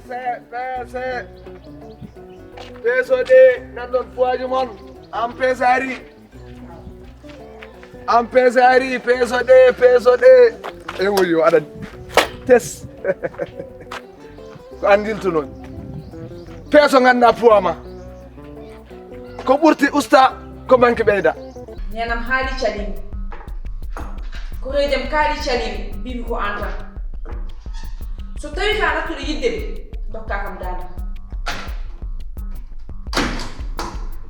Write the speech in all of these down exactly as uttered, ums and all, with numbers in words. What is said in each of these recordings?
Peese, peese. Peesoɗe, nanɗon puwaaji mon. Am peesaari. Am peesaari, peesoɗe, peesoɗe. E woyo, aɗa tes. Ko an ndiltunoon. Peeso nganndaa puwaa ma. Ko ɓurti usta, ko manki ɓeyda. Neenam haali caliimi. Koreejam kaali caliimi, mbimi ko an tan. So tawi ka nattuɗo yidde mi, dokka kam daande.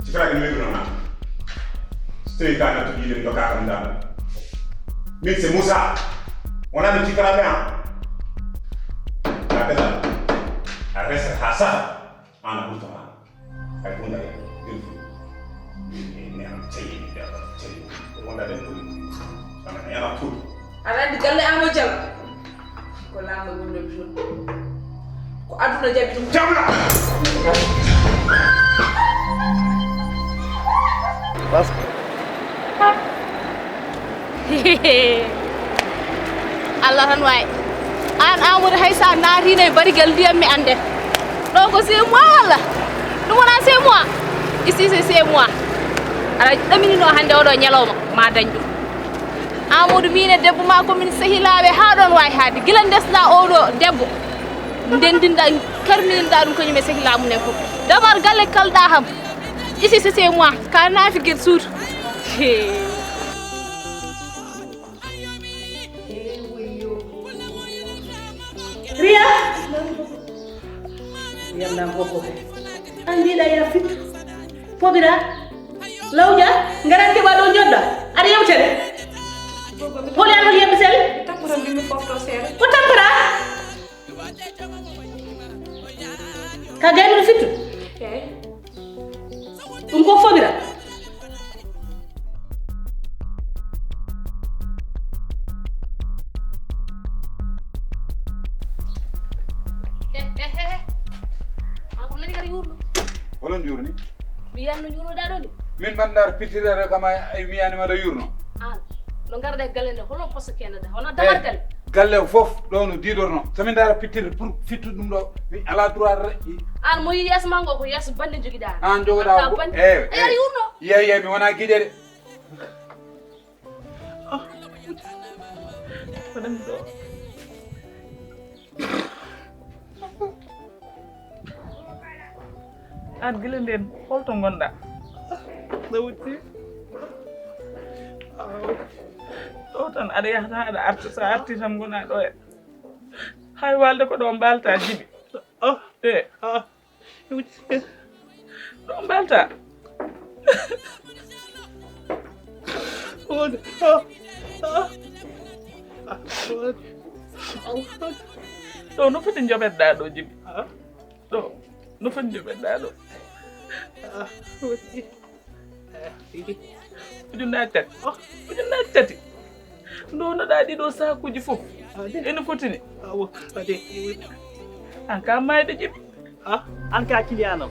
Cikaraaki mi wiyduno ma. So tawi ka nattuɗo yidde mi, dokka kam daande. Min c'est Moussa. Wonaa min cikaraaɓe an. Ka bela. A resa ha saha. An a ɓurta ma. Hay hunde a yiyata. Ɗum fof. Min, min, min, am tawi, min, ɓe, am tawi. Wonda ɗen ko min. Sama yana tuuti. Aɗa anndi galle Amadou Diallo? Ko laamɗo wonnomi toon. Ko aduna jaɓi ɗum. Jamla! Parce que Allah tan waawi. Aan Amadou, hay so a naatiino e barigal ndiyam mi annde. Ɗo ko c'est moi walla? Ɗum wonaa c'est moi. Ici c'est c'est moi. Aɗa ɗaminino hannde oɗo ñalawma ma dañ ɗum. Amadou, miin e debbo ma ko min sehilaaɓe haa ɗoon waawi haade. Gila ndesɗaa oɗo debbo, ndenndinɗaa, karmininɗaa ɗum kañum e sehilaa mum en fof. Damar galle kalɗaa kam. Ici c'est c'est moi. Ka naafi gel suudu. Hee. Riya. Riya, nam ko ko. An mbiɗa ya fittu. Pobira. Lawƴa, ngaran keɓa ɗo jodda. Aɗa yewtere. Holi an holi yebbi sel. Tampata mbimi fofto seere. Ko tampata? Ka gaynuɗo fittu. Eyi. Ɗum ko fobira. He, he, he, he. An ko nani kadi yurno? Holon yurni? Mi yanno yurnoɗa ɗo ni. Min man ndar pitirere kama ay mi yani ma ɗo yurno. An no garda e galle nde hono poso kenda da hono damar galle. Galle fof ɗo no diɗorno. So min ndara pittirde pour fittude ɗum ɗo mi ala droit re. An mo yi yeeso ma ngo ko yeeso bande jogiɗa. An jogoɗa ko bande. Eh, eh, yurno. Yeyi yeyi mi wona guiƴe de. Waɗan ɗo. An gila nden holto ngonɗa? No wutti. Ɗo tan aɗa yahata aɗa arta, sa arti tan gona ɗo e. Hay walde ko ɗo mbalta jibi. Oh, eh. Ah. Ɗo mbalta. Ɗo no foti joɓetɗa ɗo jibi. Ɗo no foti joɓetɗa ɗo. Ujunnaji tati. Ujunnaji tati. Ndonoɗa ɗiɗo sakuji fof. Ene fotini. An ka mayde jibi. Ah, an ka kiliyanam.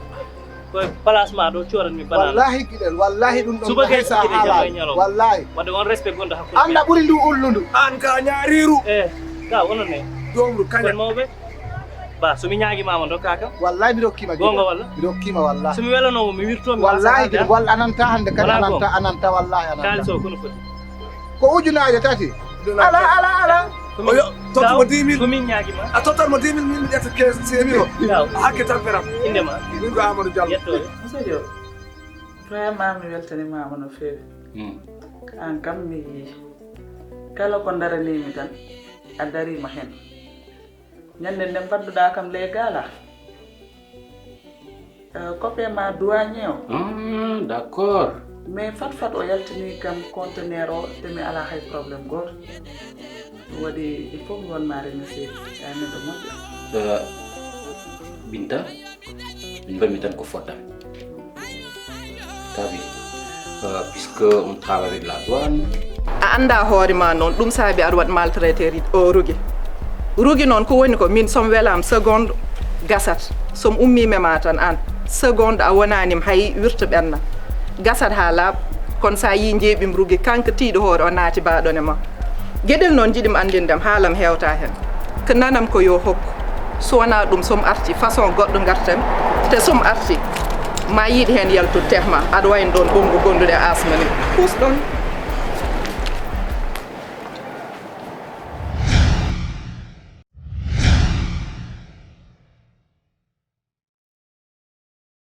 Ko place ma ɗo coran mi bana. Wallahi giɗel, wallahi ɗum ɗon. Suba kay sa halal. Wallahi. Wadde on respect gondo hakkude. Anda ɓuri ndu ulludu. An ka ñaariru. Eh, ka onon ne. Domru kaña. Kon mawɓe. Ba so mi ñaagi mama dokka kam. Wallahi mi rokkima giɗel. Gonga walla? Mi rokkima wallahi. So mi welano mi wirto mi. Wallahi giɗel walla ananta hande kadi ananta ananta wallahi ananta. Kaliso kono foti. Ko ujunaaje tati. Ala ala ala. Oyo tottumo dix mille. Ko min ñaagi ma. A tottat mo dix mille min mi ƴetta quinze semi o. Hakke tan peram. Inde ma. Min ko Amadou Diallo. Yettore. Monsieur Diop, vraiment mi weltanimaama no feewi. An kam mi yii kala ko ndaranimi tan a darima hen. Ñande nde mbaɗduɗa kam ley gaala, eh, copain ma douanier o. Ah, d'accord. Mais fat fat o yaltini kam conteneur o, te mi ala hay problème goto. Ɗum waɗi il faut mi wonma remercier. Ya neɗɗo moƴƴo. Eh, Binta, min mbami tan ko foddan. Tawi, euh, puisque on travaille avec la douane. A annda hoore ma noon, ɗum saabi aɗa waɗ maltraité ri-, o Rugi. Rugi noon ko woni ko min, som welam seconde gasat. Som ummi mema tan an, seconde a wonanim hay wirta ɓenna. Gasat ha laaɓ, kono sa yi jeeɓim Rugi, kanko tiiɗo hoore o naati baɗone ma. Geɗel noon jiɗim anndindem, haalam hewta hen. Ko nanam ko yo hokku. So wonaa ɗum, so mi arti façon goɗɗo ngartan, te so mi arti ma yiiɗ heen yaltude tehma, aɗa wayno ɗoon ɓonngu gonduɗo e asma ni, puus ɗoon.